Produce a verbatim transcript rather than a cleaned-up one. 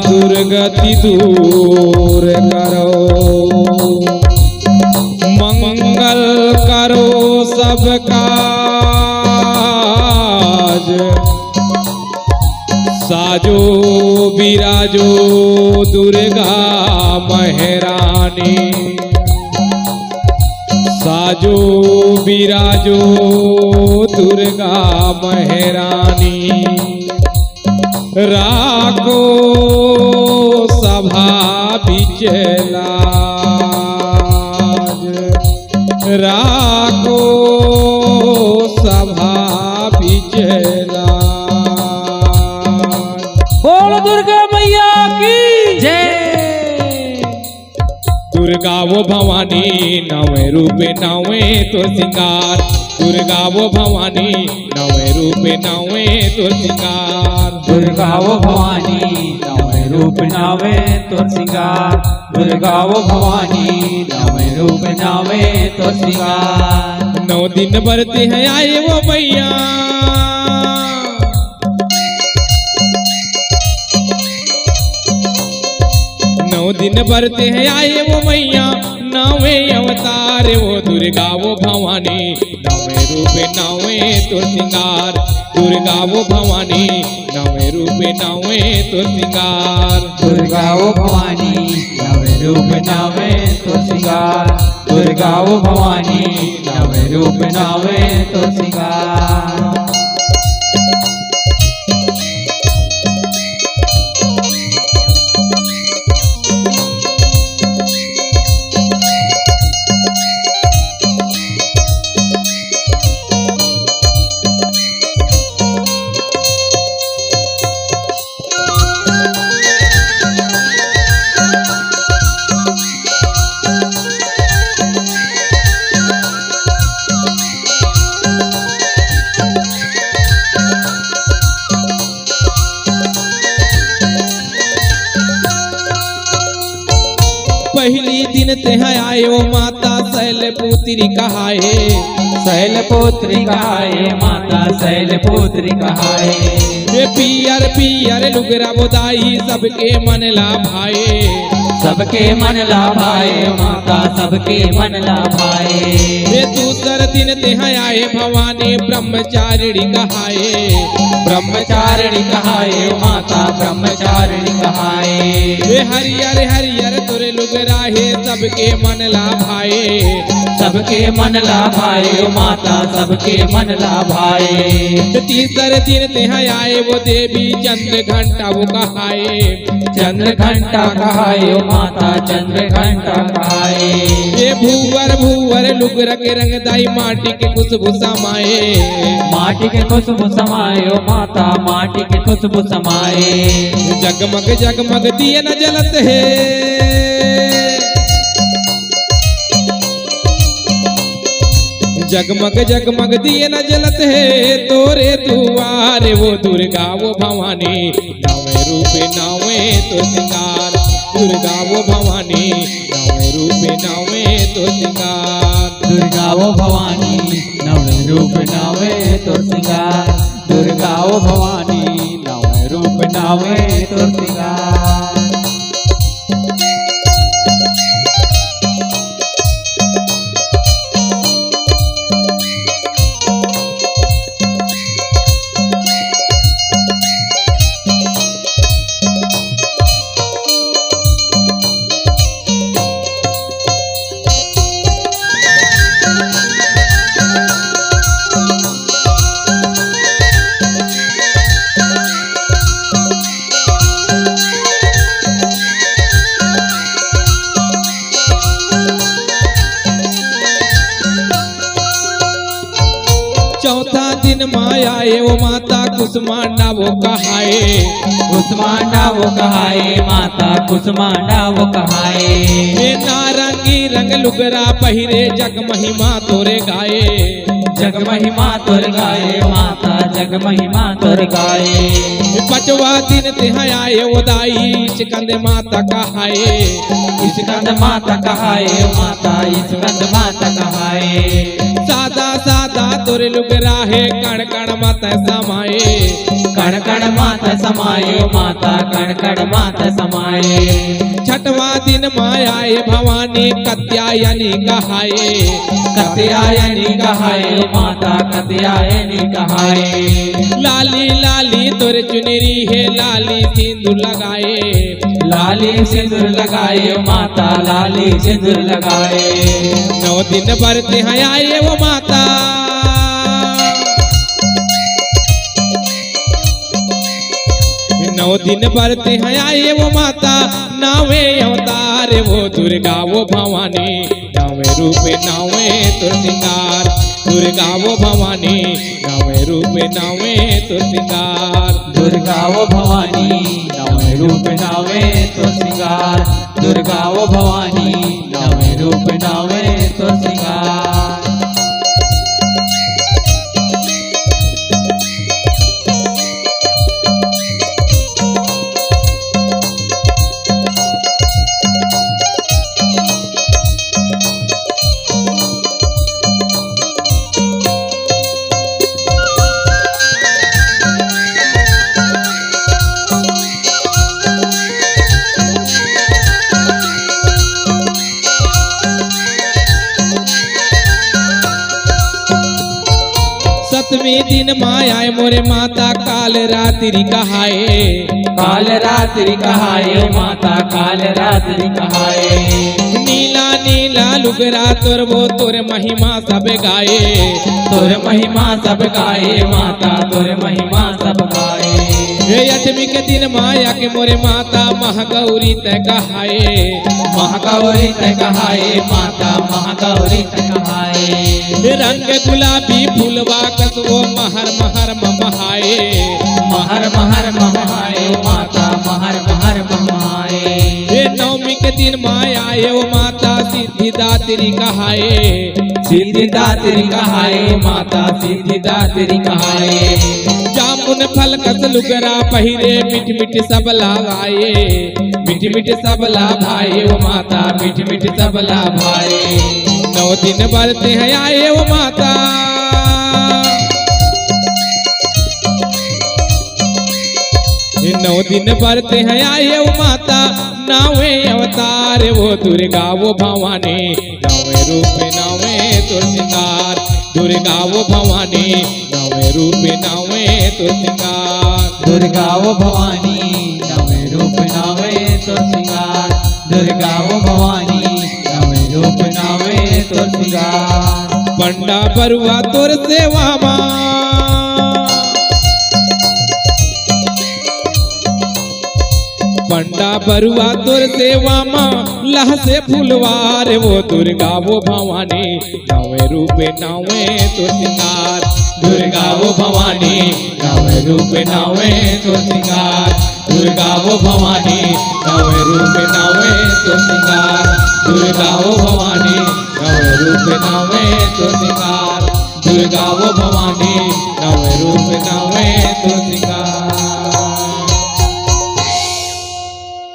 दुर्गति दूर करो, मंगल करो सब काज। साजो बिराजो दुर्गा महरानी, साजो बिराजो दुर्गा महरानी। राखो सभा बिच लाज, राखो सभा बिच लाज। बोल दुर्गा मैया की जय। दुर्गा वो भवानी नवे रूप नवे तो सिंगार, दुर्गा वो भवानी नवे रूप नवे तो सिंगार। दुर्गा वो भवानी नवे रूप नवे तो सिंगार, दुर्गा वो भवानी नवे रूप नवे तो सिंगार। नौ दिन बरते हैं आए वो मैया, नौ दिन बरते हैं आए वो मैया, नवे अवतार वो दुर्गा वो भवानी, नवे रूप नवे तो सिंगार। दुर्गा वो भवानी नवे रूप नवे तो सिंगार। दुर्गा वो भवानी नवे रूप नवे तो सिंगार, दुर्गा वो भवानी नवे रूप नवे तो सिंगार। पहली दिन तेह आयो माता शैलपुत्री कहाए। शैलपुत्री कहाए माता शैलपुत्री कहाए। ये पियर पियर लुगरा बोदाई सबके मन ला भाए। सबके मन ला भाए माता सबके मन ला भाए। ये दूसर दिन तेह आए भवानी ब्रह्मचारिणी कहाए। ब्रह्मचारिणी कहाए माता ब्रह्मचारिणी कहाए। ये हरियर हरियर तोरे लुगरा हे सबके मन ला भाए। सबके मन ला भाए ओ माता सबके मन ला भाए। तीसर दिन तेह आए वो देवी चंद्र घंटा वो कहाए। चंद्र घंटा कहाए ओ माता चंद्र घंटा कहाए। ये भूवर भूवर लुगरा के रंगदाई माटी के खुशबू समाए। माटी के खुशबू समाए ओ माता माटी के खुशबू समाए। जगमग जगमग दिए न जलत हे। जगमग जगमग दिए न जलत हे तोरे दुआरे वो दुर्गा वो भवानी नवे रूप नवे तो सिंगार। दुर्गा वो भवानी नवे रूप नवे तो सिंगार। दुर्गा वो भवानी नवे रूप नवे तो सिंगार। दुर्गा वो भवानी नवे रूप नवे तो सिंगार। चौथा दिन माया ए वो माता कुसमांडा वो कहाए। कुसमांडा वो कहाए माता कुसमांडा वो कहाए। ए नारंगी रंग लुगरा पहिरे जग महिमा तोरे गाए। जग महिमा तोर गाए माता जग महिमा तोर गाए। पचवा दिन तेह आए वो दाई स्कंद माता कहाए। स्कंद माता कहाए माता स्कंद माता कहाए। सादा सादा तोर लुगरा हे कण कण मत समाए। कण कण मात समाए ओ माता, कण कण मात समाए। छठवाँ दिन मा आए भवानी, कात्यायनी कहाए। कात्यायनी कहाए ओ माता, कात्यायनी कहाए। लाली लाली तोर चुनरी हे, लाली सिंदूर लगाए। लाली सिंदूर लगाए ओ माता, लाली सिंदूर लगाए। नौ दिन बरते हैं आए ओ माता। नौ दिन बरते हैं आए ओ माता, नवे अवतार ओ दुर्गा ओ भवानी, नवे रूप नवे तोर सिंगार। दुर्गा ओ भवानी, नवे रूप नवे तोर सिंगार। दुर्गा ओ भवानी, नवे रूप नवे तोर सिंगार। दुर्गा ओ भवानी, नवे रूप नवे तोर सिंगार। सतमी दिन मा आए मोरे माता, काल रात्रि कहाए। काल रात्रि कहाए ओ माता, काल रात्रि कहाए। नीला नीला लुगरा तोर ओ, तोर महिमा सब गाए। तोर महिमा सब गाए माता, तोर महिमा सब गाए। हे अठमी के दिन मा आके मोरे माता, महागौरी तैं कहाए। महागौरी तैं कहाए माता, महागौरी तैं कहाए। हे रंग गुलाबी फूलवा कस ओ, महर महर ममहाए। महर महर ममहाए ओ माता, महर महर ममहाए। हे नवमी के दिन मा आए ओ माता, सिद्धिदात्री कहाए। सिद्धिदात्री कहाए माता, सिद्धिदात्री कहाए। जामुन फल कस लुगरा पहिरे, मीठ मीठ सब ला भाए। मीठ मीठ सब ला भाए ओ माता, मीठ मीठ सब ला भाए। नौ दिन बरते हैं आए ओ माता। नौ दिन बरते हैं आए ओ माता, नवे अवतार ओ दुर्गा ओ भवानी, नवे रूप नवे तोर सिंगार। दुर्गा ओ भवानी, नवे रूप नवे तोर सिंगार। दुर्गा ओ भवानी, नवे रूप नवे तोर सिंगार। दुर्गा ओ भवानी, नवे रूप नवे तोर सिंगार। पंडा बरुआ तोर सेवा मा। पंडा बरुआ तोर सेवा मा, लहसे फुलवार ओ दुर्गा ओ भवानी, नवे रूप नवे तोर सिंगार। दुर्गा ओ भवानी, नवे रूप नवे तोर सिंगार। दुर्गा ओ भवानी, नवे रूप नवे तोर सिंगार। दुर्गा ओ